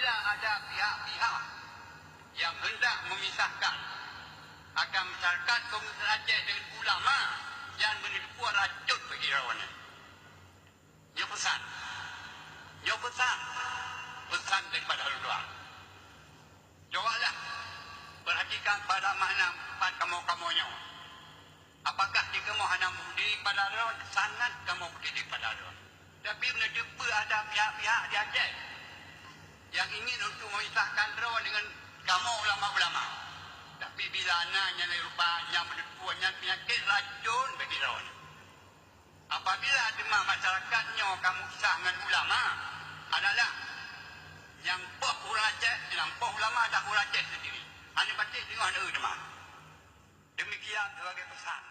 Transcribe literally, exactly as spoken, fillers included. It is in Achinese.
Ada pihak-pihak yang hendak memisahkan antara masyarakat Komunitas Aceh dengan ulama, nyan meuneuteupue racun bagi droeneuh. Nyoe peusan. Nyoe peusan. Peusan daripada lôn tuan. Cobalah perhatikan pada makna empat kamoe-kamoe nyoe. Apakah di kamoe hana mudi pada droe? Sangat kamoe mudi pada droe. Tapi meuneuteupeu ada pihak-pihak di Aceh yang ingin untuk memisahkan droe dengan kamoe ulama-ulama. Tapi bila na nyan lé rupa nyang meuneuteupeu nyan peunyakét racun bagi droe. Apabila teuma masyarakat nyoe ka meusah ngon ulama, adalah nyang poh ureuëng Aceh, nyang poh ulama adalah ureuëng Aceh sendiri. Hana patéh teungoh na teuma. Demikian sebagai pesan.